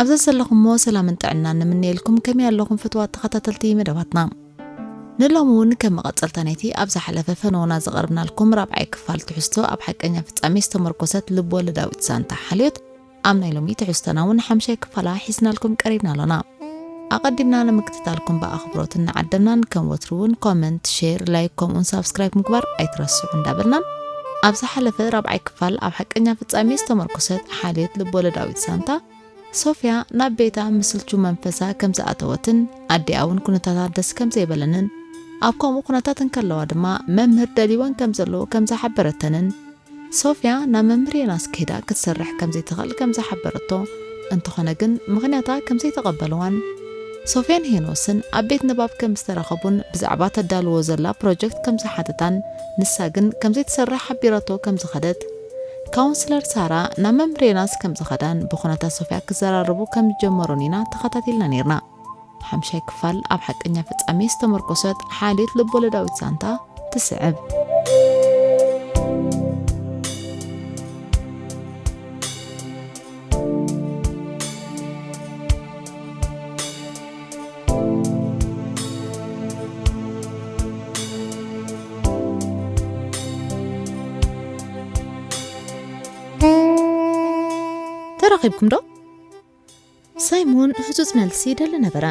ኣብዛ ዘለኹሞ ሰላምን ጥዕናን ንምነየልኩም። ከመይ ኣለኹም ፍትዋት ተኸታተልቲ መደባትና? ንሎሚ እውን ከም መቐጸልታ ናይቲ ኣብ ዝሓለፈ ፈነውና ዘቐርብናልኩም ራብዓይ ክፋል ትሕዝቶ ኣብ ሓቀኛ ፍጻሜ ዝተመርኮሰት ልብ ወለዳዊት ዛንታ ሓልዮት ኣብ ናይ ሎሚ ትሕዝቶና እውን ሓምሻይ ክፋላ ሒዝናልኩም ቀሪብና ኣሎና። ኣቐዲምና ንምክትታልኩም ብኣኽብሮት እናዓደምናን ከም ወትሩ እውን ኮመንት፣ ሼር፣ ላይክ ከምኡውን ሳብስክራይብ ምግባር ኣይትረስዑ እንዳበልናን ኣብ ዝሓለፈ ራብዓይ ክፋል ኣብ ሓቀኛ ፍጻሜ ዝተመርኮሰት ሓልዮት ልብ ወለዳዊት ዛንታ ሶፍያ ናብ ቤታ ምስልቹ መንፈሳ ከም ዝኣተወትን ኣዲኣ እውን ኩነታታ ደስ ከም ዘይበለንን ኣብ ከምኡ ኩነታት እንከለዋ ድማ መምህር ደልይወን ከም ዘሎ ከም ዝሓበረተንን ሶፍያ ናብ መምህር ዮናስ ከይዳ ክትሰርሕ ከም ዘይትኽእል ከም ዝሓበረቶ እንተኾነ ግን ምኽንያታ ከም ዘይተቐበልዋን ሶፍያን ሄኖስን ኣብ ቤት ንባብ ከም ዝተራኸቡን ብዛዕባ ተዳልዎ ዘላ ፕሮጀክት ከም ዝሓተታን ንሳ ግን ከም ዘይትሰርሕ ሓቢራቶ ከም ዝኸደት ካውንስለር ሳራ ናብ መምህር ዮናስ ከም ዝኸዳን ብኹነታት ሶፍያ ክዘራረቡ ከም ዝጀመሩን ኢና ተኸታቲልና ነይርና። ሓምሻይ ክፋል ኣብ ሓቀኛ ፍጻሜ ዝተመርኮሰት ሓልዮት ልቦለዳዊት ዛንታ ትስዕብ። ተራኺብኩም ዶ? ሳይሞን ህጹጽ መልሲ ይደሊ ነበረ።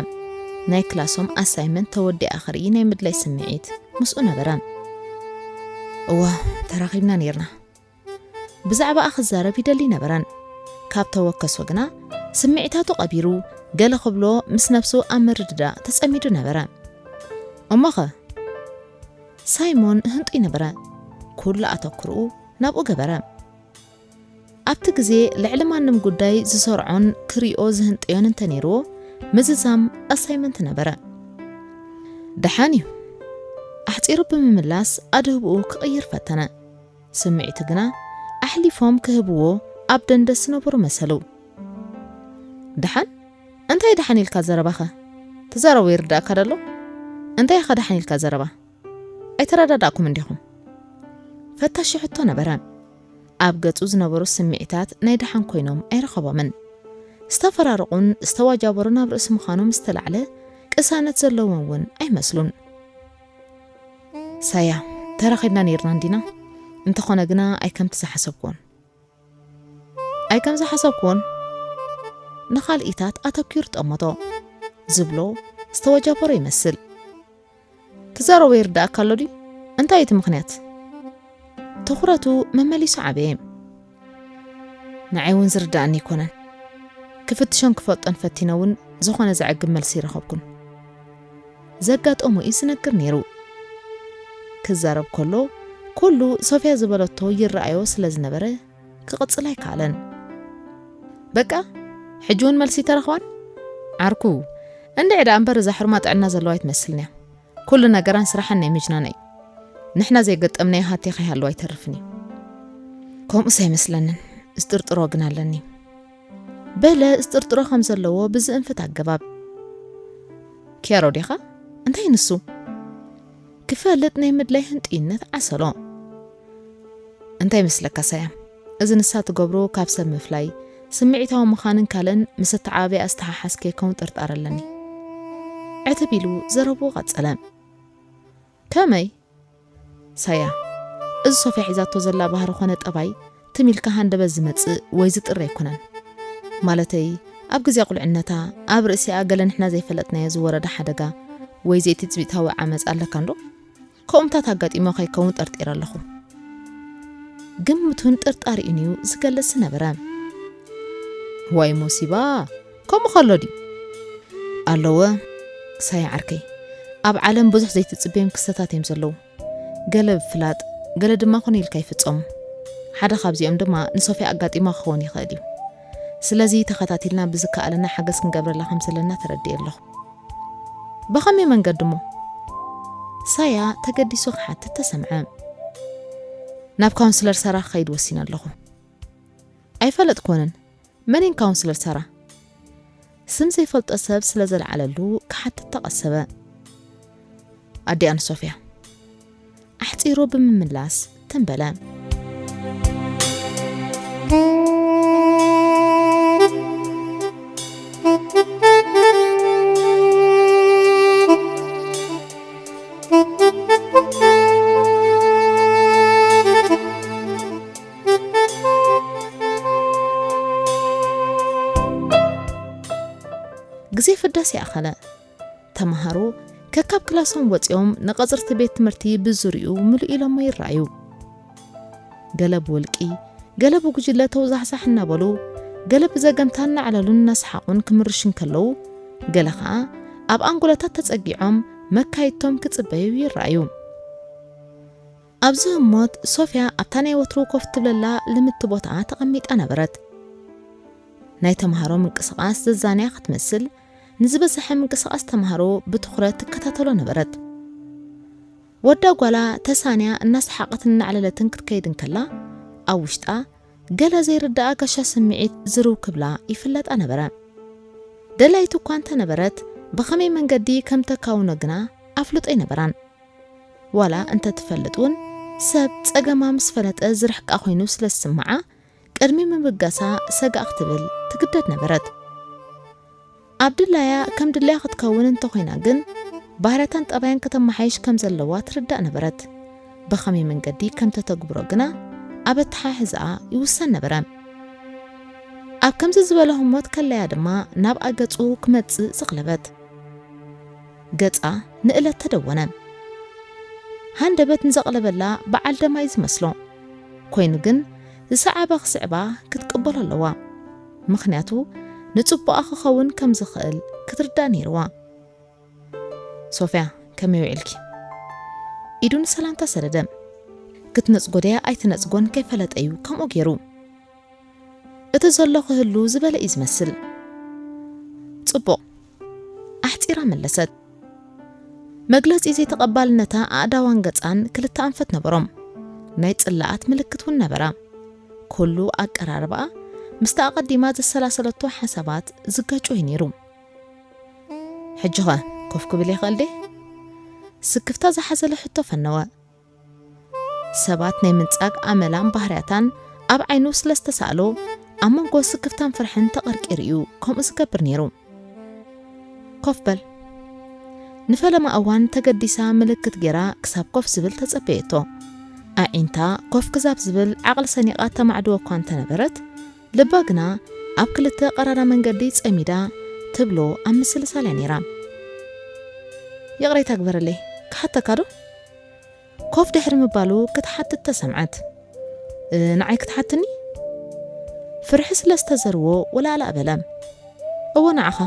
ናይ ክላሶም ኣሳይመንት ተወዲኣ ክርኢ ናይ ምድላይ ስምዒት ምስኡ ነበረ። እዋ፣ ተራኺብና ነይርና። ብዛዕባኣ ክዛረብ ይደሊ ነበረን። ካብ ተወከሶ ግና ስምዒታቱ ቀቢሩ ገለ ክብሎ ምስ ነብሱ ኣብ ምርድዳእ ተጸሚዱ ነበረ። እሞኸ? ሳይሞን ህንጡይ ነበረ። ኩሉ ኣተኩርኡ ናብኡ ገበረ። ኣብቲ ግዜ ልዕሊ ማንም ጉዳይ ዝሰርዖን ክሪኦ ዝህንጠዮን እንተነይርዎ ምዝዛም ኣሳይመንት ነበረ። ደሓን እዩ። ኣሕጺሩ ብምምላስ ኣድህብኡ ክቕይር ፈተነ። ስምዒቱ ግና ኣሕሊፎም ክህብዎ ኣብ ደንደስ ዝነበሩ መሰሉ። ደሓን? እንታይ ደሓን ኢልካ ዘረባኸ? ትዛረቦ ይርዳእካ ደሎ? እንታይ ኢኻ ደሓን ኢልካ ዘረባ? ኣይተረዳዳእኩም እንዲኹም? ፈታሺ ሕቶ ነበረ። ኣብ ገጹ ዝነበሩ ስምዒታት ናይ ደሓን ኮይኖም ኣይረኸቦምን። ዝተፈራረቑን ዝተዋጃበሩን ኣብ ርእሲ ምዃኖም ዝተላዕለ ቅሳነት ዘለዎም እውን ኣይመስሉን። ሳያ፣ ተራኺብና ነይርና እንዲና? እንተኾነ ግና ኣይ ከምቲ ዝሓሰብኩዎን። ኣይ ከም ዝሓሰብኩዎን ንኻልኢታት ኣተኲሩ ጠመቶ ዝብሎ ዝተወጃበሮ ይመስል። ትዛረቦ ይርዳእካ ኣሎ ድዩ? እንታይ እቲ ምኽንያት? ትኹረቱ መመሊሱ ዓበየ። ንዓይ እውን ዝርዳእኒ ኣይኮነን። ክፍትሾን ክፈልጦን ፈቲነ እውን ዝኾነ ዘዕግብ መልሲ ይረኸብኩን። ዘጋጠሞ እዩ ዝነግር ነይሩ። ክዛረብ ከሎ ኩሉ ሶፍያ ዝበለቶ ይረኣዮ ስለ ዝነበረ ክቕጽል ኣይከኣለን። በቃ፣ ሕጂ እውን መልሲ ተረኽባን? ዓርኩ፣ እንድዒ ደኣ እምበር እዛ ሕርማ ጥዕና ዘለዋ ኣይትመስልን እያ። ኩሉ ነገራን ስራሓን ናይ ምጅናን እዩ። ንሕና ዘይገጠምናዮ ሃቴ ከይሃለዋ ኣይተርፍን እዩ። ከምኡስ ኣይመስለንን፣ ዝጥርጥሮ ግን ኣለኒ። በለ ዝጥርጥሮ ከም ዘለዎ ብዝእንፍት ኣገባብ። ኪያሮ ዲኻ? እንታይ ንሱ? ክፈልጥ ናይ ምድላይ ህንጥይነት ዓሰሎ። እንታይ ይመስለካ ሳያ? እዚ ንሳ ትገብሮ ካብ ሰብ ምፍላይ፣ ስምዒታዊ ምዃንን ካልእን ምስ ኣተዓባብያ ኣስተሓሓዝከ ከውን ጥርጣረ ኣለኒ። ዕትብ ኢሉ ዘረብኡ ቀጸለ። ከመይ? ሳያ፣ እዚ ሶፍያ ሒዛቶ ዘላ ባህሪ ኾነ ጠባይ ትም ኢልካ ሃንደበት ዝመጽእ ወይ ዝጥሪ ኣይኮነን። ማለተይ፣ ኣብ ግዜ ቁልዕነታ ኣብ ርእሲኣ ገለ ንሕና ዘይፈለጥናዮ ዝወረደ ሓደጋ ወይ ዘይትጽቢታዊ ዓመጽ ኣለካ እንዶ? ከምኡታት ኣጋጢሞ ከይከውን ጠርጢረ ኣለኹ። ግምቱን ጥርጣሪኡን እዩ ዝገልጽ ዝነበረ። ዋይ ሞሲባ፣ ከምኡ ከሎ ድዩ? ኣለወ፣ ሳያ ዓርከይ። ኣብ ዓለም ብዙሕ ዘይትጽበዮም ክስተታት እዮም ዘለዉ። ገለ ብፍላጥ፣ ገለ ድማ ኮነ ኢልካ ይፍጸሙ። ሓደ ካብዚኦም ድማ ንሶፍያ ኣጋጢማ ክኸውን ይኽእል እዩ። ስለዚ ተኸታቲልና ብዝከኣለና ሓገዝ ክንገብረላ ከም ዘለና ተረዲኤ ኣለኹ። ብኸመይ መንገዲ እሞ? ሳያ ተገዲሱ ክሓትት ተሰምዐ። ናብ ካውንስለር ሳራ ክኸይድ ወሲነ ኣለኹ። ኣይፈለጥኩዎንን። መን እየን ካውንስለር ሳራ? ስም ዘይፈልጦ ሰብ ስለ ዘልዓለሉ ክሓትት ተቐሰበ። ኣዲኣ ንሶፍያ ኣሕጺሩ ብምምላስ ተንበለ። ግዜ ፍዳስ ይኣኸለ። ተምሃሮ ከካብ ክላሶም ወጺኦም ንቐጽርቲ ቤት ትምህርቲ ብዙርይኡ ምሉእ ኢሎሞ ይረኣዩ። ገለ ብውልቂ፣ ገለ ብጉጅለ ተውዛሕዛሕ እናበሉ፣ ገለ ብዘገምታ እናዕለሉን እናሰሓቑን ክምርሹ እንከለዉ፣ ገለ ኸኣ ኣብ ኣንጎሎታት ተጸጊዖም መካይድቶም ክጽበዩ ይረኣዩ። ኣብዚ ህሞት ሶፍያ ኣብታ ናይ ወትሩ ኮፍ ትብለላ ልምቲ ቦታኣ ተቐሚጣ ነበረት። ናይ ተምሃሮ ምንቅስቓስ ዘዛንያ ክትመስል፣ ንዝበዝሐ ምንቅስቓስ ተምሃሮ ብትኹረት ትከታተሎ ነበረት። ወዳ ጓላ ተሳንያ እናሰሓቐትን እናዕለለትን ክትከይድ እንከላ፣ ኣብ ውሽጣ ገለ ዘይርዳኣ ጋሻ ስምዒት ዝርው ክብላ ይፍለጣ ነበረ። ደላይቲ እኳ እንተነበረት፣ ብኸመይ መንገዲ ከም ተካውኖ ግና ኣፍልጦ ኣይነበራን። ዋላ እንተትፈልጥ እውን፣ ሰብ ጸገማ ምስ ፈለጠ ዝርሕቃ ኮይኑ ስለ ዝስምዓ፣ ቅድሚ ምብጋሳ ሰጋእ ክትብል ትግደድ ነበረት። ኣብ ድላያ ከም ድላያ ክትከውን እንተኾይና ግን፣ ባህርያታን ጠባያን ከተመሓይሽ ከም ዘለዋ ትርዳእ ነበረት። ብኸመይ መንገዲ ከም ተተግብሮ ግና ኣብ ኣተሓሕዛኣ ይውሰን ነበረ። ኣብ ከምዚ ዝበለ ህሞት ከለያ ድማ ናብ ኣገጹ ክመጽእ ዘቕለበት። ገጻ ንእለት ተደወነ። ሃንደበት ንዘቕለበላ በዓል ደማ እዩ ዝመስሎ። ኮይኑ ግን ዝሰዓበ ክስዕባ ክትቅበሎ ኣለዋ። ምኽንያቱ ንጽቡቓ ክኸውን ከም ዝኽእል ክትርዳእ ነይርዋ። ሶፍያ፣ ከመይ ውዒልኪ? ኢዱ ንሰላምታ ሰደደ። ክትነጽጎ ድያ ኣይትነጽጎን ከይፈለጠ እዩ ከምኡ ገይሩ። እቲ ዘሎ ክህሉ ዝበለ እዩ ዝመስል። ጽቡቕ፣ ኣሕጺራ መለሰት። መግለጺ ዘይተቐባልነታ ኣእዳዋን ገጻን ክልተ ኣንፈት ነበሮም። ናይ ጽላኣት ምልክት እውን ነበራ። ኩሉ ኣቀራርባኣ ምስቲ ኣቐዲማ ዘሰላሰለቶ ሓሳባት ዝጋጮ እዩ ነይሩ። ሕጂኸ ኮፍ ክብል ይኽእል ድየ? ስክፍታ ዝሓዘለ ሕቶ ፈነወ። ሰባት ናይ ምንጻግ ኣመላን ባህርያታን ኣብ ዓይኑ ስለ ዝተሳእሎ፣ ኣብ መንጎ ስክፍታን ፍርሕን ተቐርቂሩ እዩ ከምኡ ዝገብር ነይሩ። ኮፍ በል። ንፈለማ እዋን ተገዲሳ ምልክት ጌራ ክሳብ ኮፍ ዝብል ተጸበየቶ። ኣዒንታ ኮፍ ክሳብ ዝብል ዓቕሊ ሰኒቓ ተማዕድዎ እኳ እንተነበረት፣ ልባ ግና ኣብ ክልተ ቀራራ መንገዲ ጸሚዳ ትብሎ ኣብ ምስልሳል እያ ነይራ። ይቕሬታ ግበረለይ፣ ክሓተካ ዶ? ኮፍ ድሕሪ ምባሉ ክትሓትት ተሰምዐት። እ፣ ንዓይ ክትሓትኒ? ፍርሒ ስለ ዝተዘርዎ ወላ ኣላእ በለ። እወ ንዓኻ።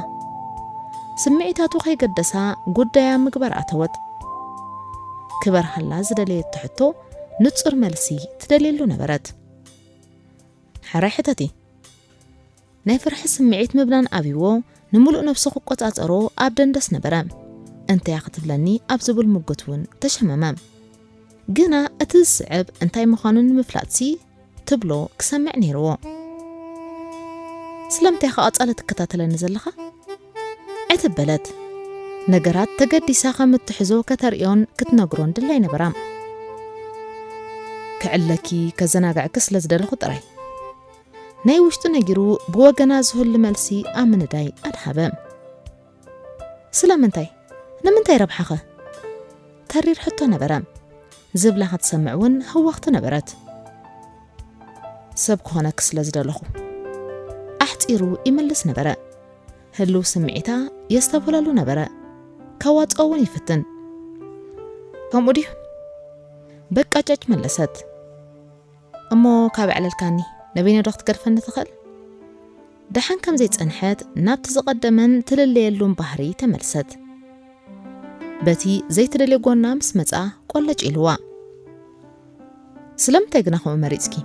ስምዒታቱ ከይገደሳ ጉዳያ ምግባር ኣተወት። ክበርሃላ ዝደለየቶ ሕቶ ንጹር መልሲ ትደልየሉ ነበረት። ሕራይ ሕተቲ። ናይ ፍርሒ ስምዒት ምብናን ኣብይዎ ንምሉእ ነብሱ ክቆጻጸሮ ኣብ ደንደስ ነበረ። እንተያ ክትብለኒ ኣብ ዝብል ምጉት እውን ተሸመመ። ግና እቲ ዝስዕብ እንታይ ምዃኑ ንምፍላጥሲ ትብሎ ክሰምዕ ነይርዎ። ስለምንታይ ኢኻ ቀጻሊ ትከታተለኒ ዘለኻ? ዕትብ በለት። ነገራት ተገዲሳ ከም እትሕዞ ከተርእዮን ክትነግሮን ድላይ ነበራ። ክዕለኪ ከዘናግዐኪ ስለ ዝደለኹ ጥራይ። ናይ ውሽጡ ነጊሩ ብወገና ዝህሉ መልሲ ኣብ ምንዳይ ኣድሃበ። ስለምንታይ? ንምንታይ ረብሓኸ? ተሪር ሕቶ ነበረ። ዝብላ ክትሰምዕ እውን ህወኽቲ ነበረት። ሰብ ክኾነኪ ስለ ዝደለኹ። ኣሕጺሩ ይምልስ ነበረ። ህልው ስምዒታ የስተብህለሉ ነበረ። ከዋጽኦ እውን ይፍትን። ከምኡ ድዩ? በቃ ጨጭ መለሰት። እሞ ካብ ኣዕለልካኒ፣ ነበይነ ዶ ክትገድፈኒ ትኽእል? ደሓን ከም ዘይጸንሐት ናብቲ ዝቐደመን ትልለየሉን ባህሪ ተመልሰት። በቲ ዘይትደልዮ ጎና ምስ መጻ ቆለጭ ኢልዋ። ስለምንታይ ግና ከምኡ መሪጽኪ?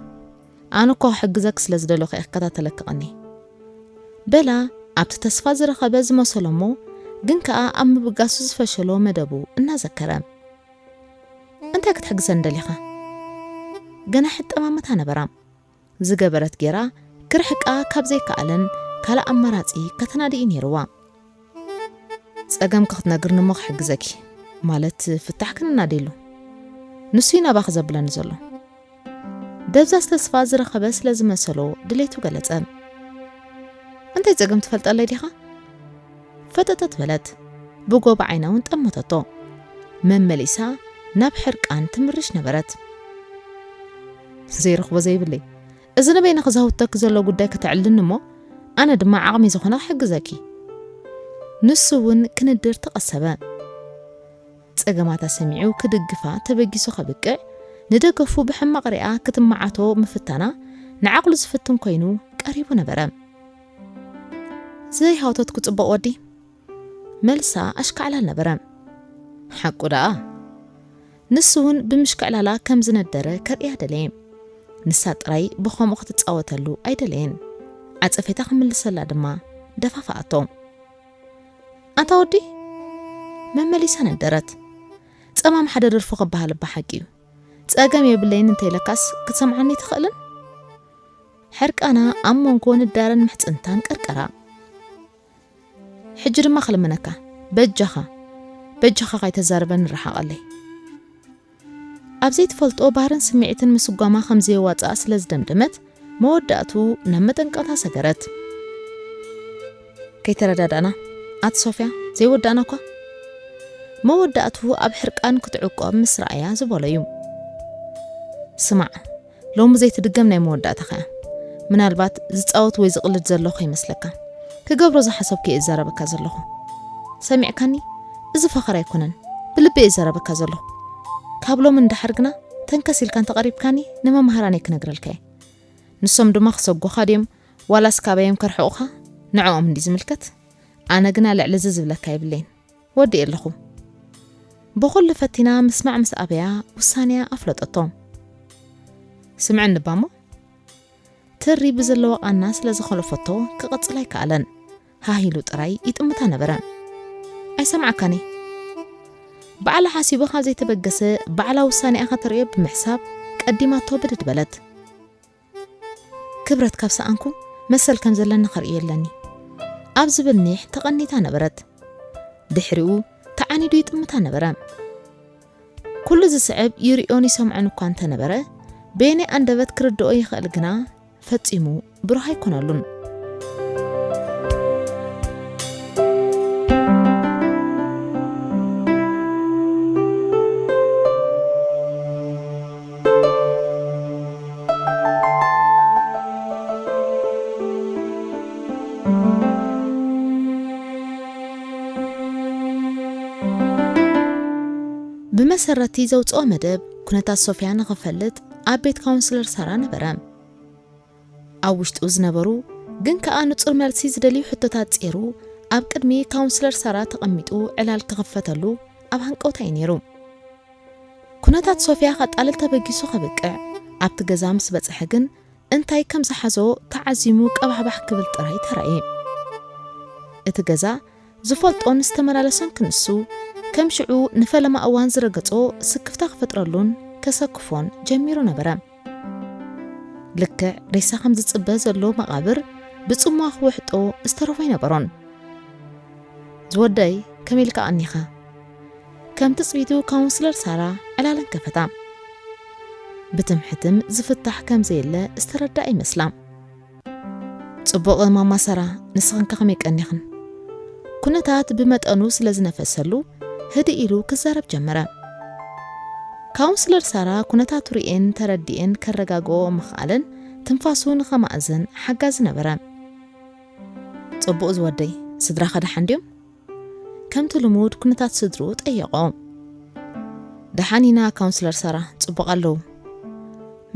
ኣነ እኮ ክሕግዘኪ ስለ ዝደለኹ እየ ክከታተለኪ ቀኒ። በላ ኣብቲ ተስፋ ዝረኸበ ዝመሰሎ እሞ ግን ከኣ ኣብ ምብጋሱ ዝፈሸሎ መደቡ እናዘከረ። እንታይ ክትሕግዘን ደሊኻ? ገና ሕጠማመታ ነበራ። ዝገበረት ጌራ ክርሕቃ ካብ ዘይከኣለን ካልእ ኣማራጺ ከተናዲ እዩ ነይርዋ። ጸገምኪ ክትነግርኒ እሞ ክሕግዘኪ። ማለት ፍታሕ ክንናደየሉ። ንሱ እዩ ናባኺ ዘብለኒ ዘሎ። ደብዛዝ ተስፋ ዝረኸበ ስለ ዝመሰሎ ድሌቱ ገለጸ። "እንታይ ጸገም ትፈልጠለይ ዲኻ?" ፈጠጠት በለት። ብጎባ ዓይና እውን ጠመተቶ። መመሊሳ ናብ ሕርቃን ትምርሽ ነበረት። "ዘይረኽቦ ዘይብለይ። እዚ ንበይንኺ ዘህውተኪ ዘሎ ጉዳይ ከተዕልልኒ እሞ፣ ኣነ ድማ ዓቕሚ ዝኾነ ክሕግዘኪ።" ንሱ እውን ክንድር ተቐሰበ። ጸገማታ ሰሚዑ ክድግፋ ተበጊሱ ከብቅዕ፣ ንደገፉ ብሕማቕ ሪኣ ክትመዓቶ ምፍታና ንዓቕሉ ዝፍትን ኮይኑ ቀሪቡ ነበረ። "ዘይሃውተትኩ ጽቡቕ ወዲ?" መልሳ ኣሽካዕላል ነበረ። "ሓቁ ደኣ?" ንሱ እውን ብምሽክዕላላ ከም ዝነደረ ከርእያ ደለየ። ንሳ ጥራይ ብኸምኡ ክትጻወተሉ ኣይደለየን። ዓጸፌታ ክምልሰላ ድማ ደፋፍኣቶ። "ኣንታ ወዲ?" መመሊሳ ነደረት። "ጸማም ሓደ ደርፉ ክበሃል እባ ሓቂ እዩ። ጸገም የብለይን እንተኢለካስ ክትሰምዓኒ ትኽእልን?" ሕርቃና ኣብ መንጎ ንዳረን ምሕጽንታን ቀርቀራ። "ሕጂ ድማ ክልምነካ፣ በጃኻ፣ በጃኻ ካይተዛርበኒ ርሓቐለይ።" ኣብ ዘይትፈልጦ ባህርን ስምዒትን ምስጓማ ከም ዘየዋጽኣ ስለ ዝደምደመት፣ መወዳእቱ ናብ መጠንቀቕታ ሰገረት። "ከይተረዳዳእና፣ ኣቲ ሶፍያ፣ ዘይወዳእና እኳ?" መወዳእቱ ኣብ ሕርቃን ክትዕቆብ ምስ ረኣያ ዝበሎ እዩ። "ስማዕ፣ ሎሚ ዘይትድገም ናይ መወዳእታኻ እያ። ምናልባት ዝጻወት ወይ ዝቕልድ ዘሎ ከይመስለካ። ክገብሮ ዝሓሰብኩ እየ እዛረበካ ዘለኹ። ሰሚዕካኒ? እዚ ፈኸራ ኣይኮነን። ብልቢ እየ እዛረበካ ዘለኹ። ካብ ሎሚ ንደሓር ግና ተንከስ ኢልካ እንተቐሪብካኒ ንመማህራነይ ክነግረልካ እየ። ንሶም ድማ ክሰጉኻ ድዮም ዋላስ ካባዮም ከርሕቑኻ ንዕኦም እንዲ ዝምልከት። ኣነ ግና ልዕሊ እዚ ዝብለካ የብለይን። ወዲኤ ኣለኹ።" ብኹሉ ፈቲና ምስማዕ ምስ ኣበያ ውሳኔያ ኣፍለጠቶ። "ስምዕኒ እባ እሞ?" ትሪ ብዘለዋ ቃና ስለ ዝኸለፈቶ ክቕጽል ኣይከኣለን። ሃሂሉ ጥራይ ይጥምታ ነበረ። "ኣይሰምዓካን እየ።" ባዕላ ሓሲቡ ካብ ዘይተበገሰ ባዕላ ውሳኔኣ ከተርእዮ ብምሕሳብ ቀዲማቶ ብድድ በለት። "ክብረት ካብ ሰኣንኩ መሰል ከም ዘለኒ ከርእዮ ኣለኒ" ኣብ ዝብል ኒሕ ተቐኒታ ነበረት። ድሕሪኡ ተዓኒዱ ይጥምታ ነበረ። ኩሉ ዝስዕብ ይርእዮን ይሰምዖን እኳ እንተነበረ፣ በየናይ ኣንደበት ክርድኦ ይኽእል ግና ፈጺሙ ብሩህ ኣይኮነሉን። ብመሰረቲ ዘውጽኦ መደብ፣ ኩነታት ሶፍያ ንኽፈልጥ ኣብ ቤት ካውንስለር ሳራ ነበረ። ኣብ ውሽጡ ዝነበሩ ግን ከኣ ንጹር መልሲ ዝደልዩ ሕቶታት ጼሩ ኣብ ቅድሚ ካውንስለር ሳራ ተቐሚጡ ዕላል ክኽፈተሉ ኣብ ሃንቀውታ እዩ ነይሩ። ኩነታት ሶፍያ ከጣልል ተበጊሱ ከብቅዕ ኣብቲ ገዛ ምስ በጽሐ ግን እንታይ ከም ዝሓዞ ተዓዚሙ ቀባሕባሕ ክብል ጥራይ ተራእየ። እቲ ገዛ ዝፈልጦን ዝተመላለሶን ክንሱ ከም ሽዑ ንፈለማ እዋን ዝረገጾ ስክፍታ ክፈጥረሉን ከሰክፎን ጀሚሩ ነበረ። ልክዕ ሬሳ ከም ዝጽበ ዘሎ መቓብር ብጽሟኽ ውሕጦ ዝተረፎ ኣይነበሮን። ዝወደይ፣ ከመይ ኢልካ ቀኒኻ? ከም ትጽቢቱ ካውንስለር ሳራ ዕላለን ከፈታ። ብትምሕትም ዝፍታሕ ከም ዘየለ ዝተረዳ ይመስላ። ጽቡቕ ማማ ሳራ፣ ንስኽን ከ ከመይ ቀኒኽን? ኩነታት ብመጠኑ ስለ ዝነፈሰሉ ህድእ ኢሉ ክዛረብ ጀመረ። ካውንስለር ሳራ ኩነታቱ ርእየን ተረዲኤን ከረጋግኦ ምኽኣለን ትንፋሱ ንኸማእዝን ሓጋዚ ነበረ። ጽቡቕ ዝወደይ፣ ስድራኸ ደሓን ድዮም? ከምቲ ልሙድ ኩነታት ስድርኡ ጠየቖ። ደሓን ኢና ካውንስለር ሳራ፣ ጽቡቕ ኣለዉ።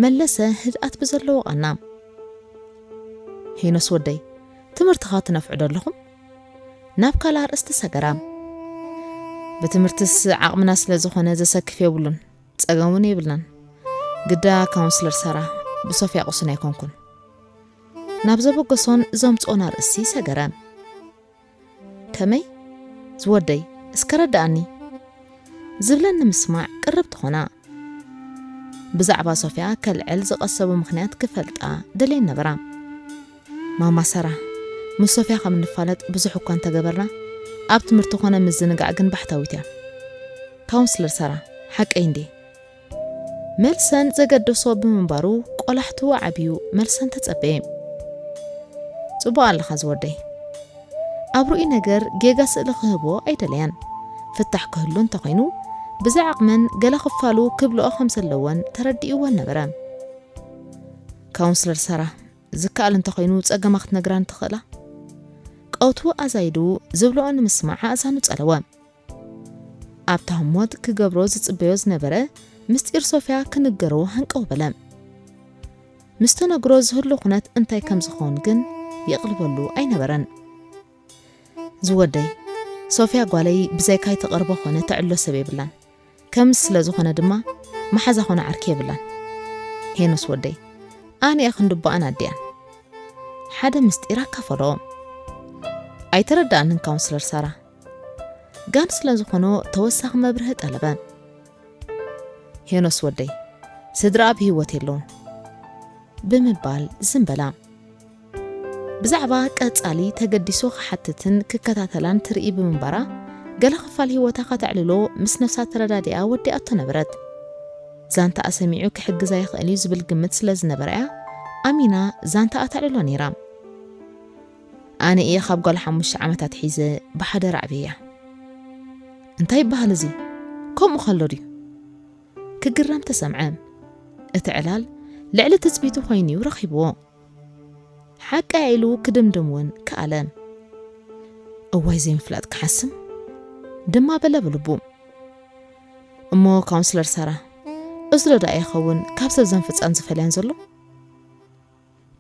መለሰ ህድኣት ብዘለዎ ቃና። ሄኖስ ወደይ፣ ትምህርትኻ ትነፍዑ ዶ ኣለኹም? ናብ ካልእ ኣርእስቲ ሰገራ። ብትምህርትስ ዓቕምና ስለ ዝኾነ ዘሰክፍ የብሉን፣ ጸገም እውን የብልናን። ግዳ ካውንስለር ሳራ፣ ብሶፍያ ቅሱን ኣይኮንኩን። ናብ ዘበገሶን ዘምጽኦን ኣርእስቲ ሰገረ። ከመይ? ዝወደይ፣ እስከ ረድኣኒ። ዝብለን ንምስማዕ ቅርብ ትኾና። ብዛዕባ ሶፍያ ከልዕል ዝቐሰቦ ምኽንያት ክፈልጣ ደልየን ነበራ። ማማ ሳራ፣ ምስ ሶፍያ ከም እንፋለጥ ብዙሕ እኳ እንተገበርና፣ ኣብ ትምህርቲ ኮነ ምዝንጋዕ ግን ባሕታዊት እያ። ካውንስለር ሳራ፣ ሓቀይ እንዴ? መልሰን ዘገደሶ ብምንባሩ ቆላሕቱ ዓብዩ መልሰን ተጸበየ። ጽቡቕ ኣለኻ ዝወደይ። ኣብ ርኡይ ነገር ጌጋ ስእሊ ክህቦ ኣይደለያን። ፍታሕ ክህሉ እንተኾይኑ ብዛ ዓቕመን ገለ ክፋሉ ክብልኦ ከም ዘለወን ተረዲእወን ነበረ። ካውንስለር ሳራ፣ ዝከኣል እንተኾይኑ ጸገማ ክትነግራን ትኽእላ? ቀውቱ ኣዛይዱ ዝብልኦ ንምስማዕ ኣእዛኑ ጸለወ። ኣብታ ህሞት ክገብሮ ዝጽበዮ ዝነበረ ምስጢር ሶፍያ ክንገሮ ሃንቀው በለ። ምስ ተነግሮ ዝህሉ ኩነት እንታይ ከም ዝኸውን ግን የቕልበሉ ኣይነበረን። ዝወደይ፣ ሶፍያ ጓለይ ብዘይካይ ተቐርቦ ኮነ ተዕሎ ሰብ የብላን። ከም ስለ ዝኾነ ድማ መሓዛ ኮነ ዓርኪ የብላን። ሄኖስ ወደይ፣ ኣነ እየ ክንድቦኣን ኣዲኣን። ሓደ ምስጢር ኣካፈሎ። ኣይተረዳኣንን ካውንስለር ሳራ። ጋን ስለ ዝኾኖ ተወሳኺ መብርሂ ጠለበ። ሄኖስ ወደይ፣ ስድራ ኣብ ህይወት የለውን ብምባል ዝም በላ። ብዛዕባ ቀጻሊ ተገዲሱ ክሓትትን ክከታተላን ትርኢ ብምንባራ፣ ገለ ክፋል ህይወታ ከተዕልሎ ምስ ነፍሳ ተረዳዲኣ ወዲኣቶ ነበረት። ዛንታኣ ሰሚዑ ክሕግዛ ይኽእል እዩ ዝብል ግምት ስለ ዝነበረያ፣ ኣሚና ዛንታኣ ተዕልሎ ነይራ። ኣነ እየ ካብ ጓል ሓሙሽተ ዓመታት ሒዘ ብሓደራ ኣዕብየያ። እንታይ ይበሃል እዚ? ከምኡ ከሎ ድዩ? ክግረም ተሰምዐ። እቲ ዕላል ልዕሊ ትጽቢቱ ኮይኑ እዩ ረኺብዎ። ሓቂ ኢሉ ክድምድም እውን ከኣለ። እዋይ ዘይምፍላጥ ክሓስም ድማ በለ ብልቡ። እሞ ካውንስለር ሳራ፣ እዚ ዶ ደኣ ይኸውን ካብ ሰብ ዘንፍጻን ዝፈልያን ዘሎ?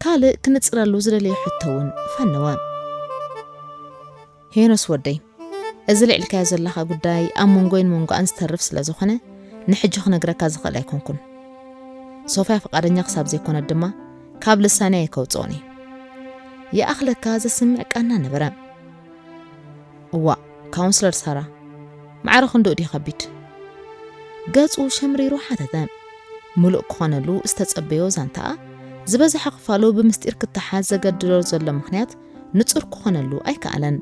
ካልእ ክንጽረሉ ዝደለየ ሕቶ እውን ፈነወ። ሄኖስ ወደይ፣ እዚ ልዕልካዮ ዘለኻ ጉዳይ ኣብ መንጎይን መንጎኣን ዝተርፍ ስለ ዝኾነ፣ ንሕጂ ክነግረካ ዝኽእል ኣይኮንኩን። ሶፍያ ፍቓደኛ ክሳብ ዘይኮነት ድማ፣ ካብ ልሳነይ ኣይከውጽኦን እየ። ይኣኽለካ ዘስምዕ ቃና ነበረ። እዋእ፣ ካውንስለር ሳራ፣ ማዕረ ክንድኡ ድዩ ከቢድ? ገጹ ሸምሪሩ ሓተተ። ምሉእ ክኾነሉ ዝተጸበዮ ዛንታኣ፣ ዝበዝሐ ክፋሉ ብምስጢር ክተሓዝ ዘገድዶ ዘሎ ምኽንያት ንጹር ክኾነሉ ኣይከኣለን።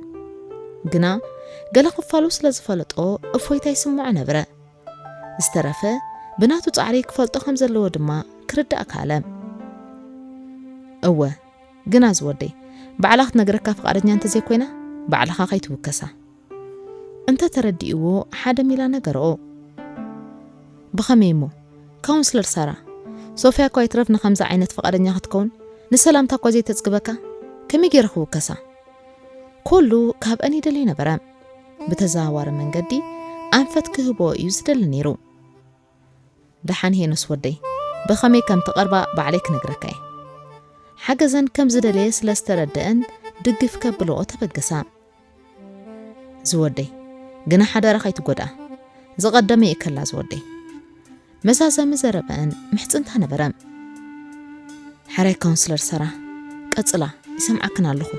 ግና ገለ ክፋሉ ስለ ዝፈለጦ እፎይታ ይስምዖ ነበረ። ዝተረፈ ብናቱ ጻዕሪ ክፈልጦ ከም ዘለዎ ድማ ክርዳእ ከኣለ። እወ፣ ግና ዝወደይ፣ ባዕላ ክትነግረካ ፍቓደኛ እንተዘይኮይና፣ ባዕልኻ ከይትውከሳ። እንተ ተረዲእዎ ሓደ ሜላ ነገርኦ። ብኸመይ እሞ? ካውንስለር ሳራ፣ ሶፍያ እኳ ይትረፍ ንኸምዚ ዓይነት ፍቓደኛ ክትከውን፣ ንሰላምታ እኳ ዘይተጽግበካ፣ ከመይ ገይረ ክውከሳ? ኩሉ ካብአን ይደልዮ ነበረ። ብተዘዋዋሪ መንገዲ ኣንፈት ክህቦ እዩ ዝደሊ ነይሩ። ደሓን ሄኖስ ወደይ፣ ብኸመይ ከም ትቐርባ ባዕለይ ክነግረካ እየ። ሓገዘን ከም ዝደለየ ስለ ዝተረደአን ድግፍ ከብልኦ ተበገሳ። ዝወደይ፣ ግና ሓደራ ከይትጎድኣ። ዝቐደመ ይእከላ ዝወደይ። መዛዘሚ ዘረበአን ምሕጽንታ ነበረ። ሕራይ ካውንስለር ሰራ፣ ቀጽላ፣ ይሰምዓክን ኣለኹ።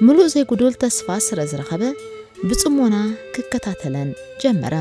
ምሉእ ዘይጉዱል ተስፋ ስረ ዝረኸበ ብጽሞና ክከታተለን ጀመረ።